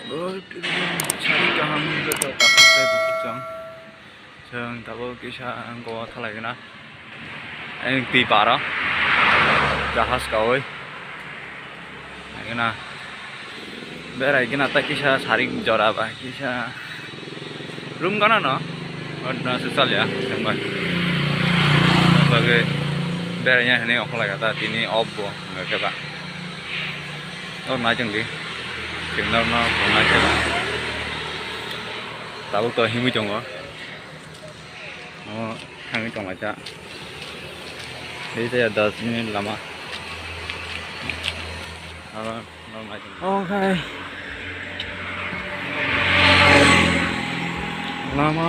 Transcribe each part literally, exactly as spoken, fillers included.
Sari kaham joto takhuk tei bukhuk chwng. Chwng tabuk kisa ang Goa thalai gana. Ang twi paro. Jahaj kaui. Gana. Berai gana ta kisa sari jora ba kisa. Room gana no. Odna se salya. Tengba. Bagwi berai ya hini okholai ta tini off bo. Nggak keba. Oh, nai chwng di. Chwng no, no, nai chwng. Tabuk to himwi tongo. Oh, thangwi tonglaijak. Tei chaya das minute lama. Aro, no, nai chwng. Okay. Lama.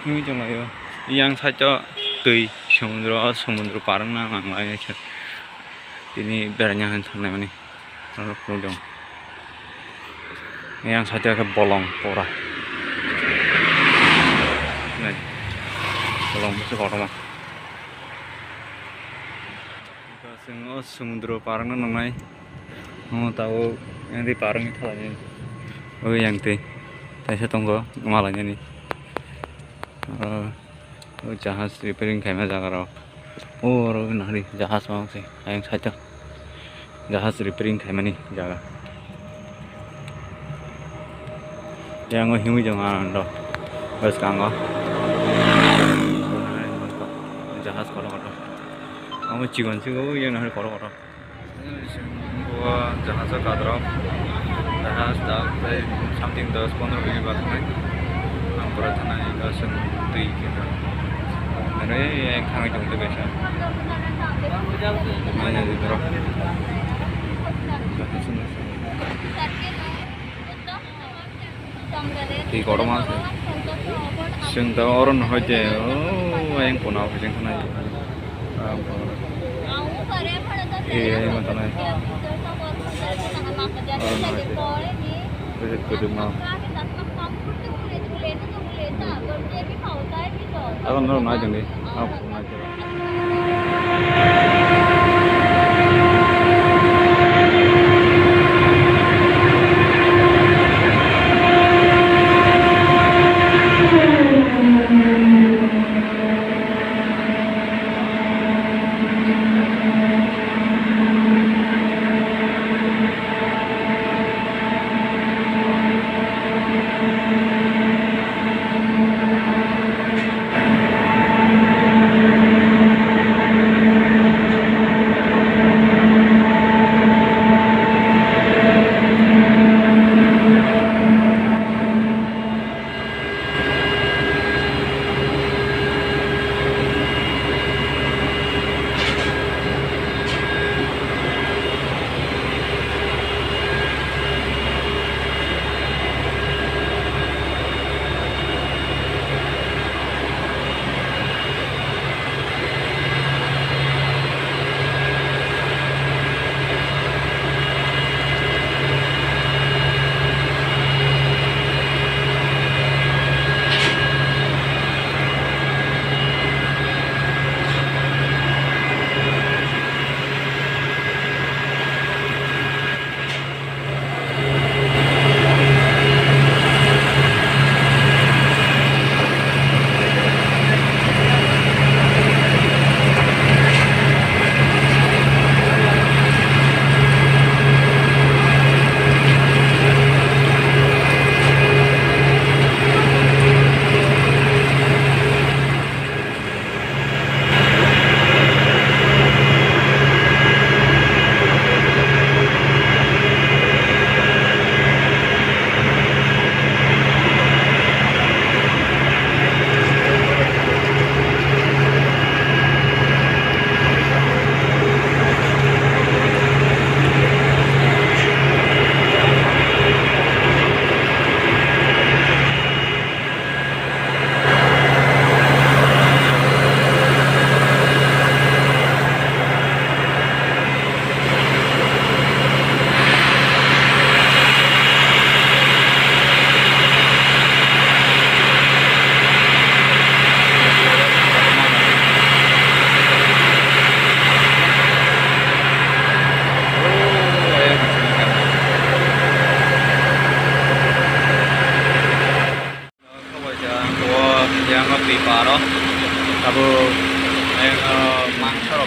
Himwi tonglaio. Yang side o twi, somudro, o somudro par wngna nanglai khe tini beraina hinwi thangnaimani oro phunukjak. Yang side o khe bolong pura. Nai, bolong bwswk kotorma. Chwng o somudro par wngna nangnai. Omo tabuk yang twi par wngwi thalainani. O yang twi kaisa tongo malainani. O, o jahaj repairing khaima jaga rok. O oro nahari jahaj ma se ayang side o. Jahaj repairing khaimani jaga. Yang o himwi tongo ang do. Bwskango. Jahaj kotor kotor. Omo chikon chikon yang nahari kotor kotor. Bo jahaj o kadrok, jahaj da tei something dos pondro minute ba thangnai. Ang pura thangnai, da chwng twi khe. Aro ei, ei, thangwi tong tei kaisa. Maya di borok. Jahaj wngkha. Twi kotorma se. Chwng tabuk oro no hoi de, o ayang kono o hoi jeng khwnai. Ah, kono. Eh, ayang ma khwnai. Oro no hoi de. Bwswk kwdwkma. Abo no nai jeng di. Ah, kono nai jeng.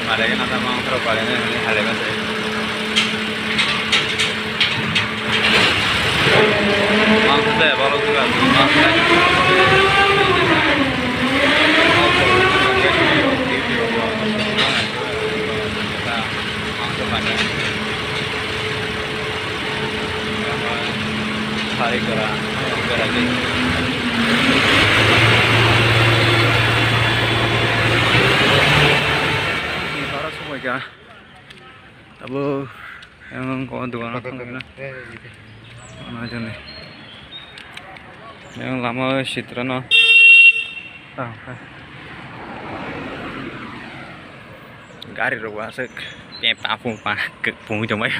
Malai na ta mangsa rok palai na hwnwi halai ma se. Mangsa se balo tu ka mangsa. Mangsa palai. Sari gora, gora di. Bara sumai ka. Abo yang ko dogan thang na. Mana jani. Yang lama sitra no. Ah, ah. Gari rok aswk pepa pungpa kwk pungwi tongmai.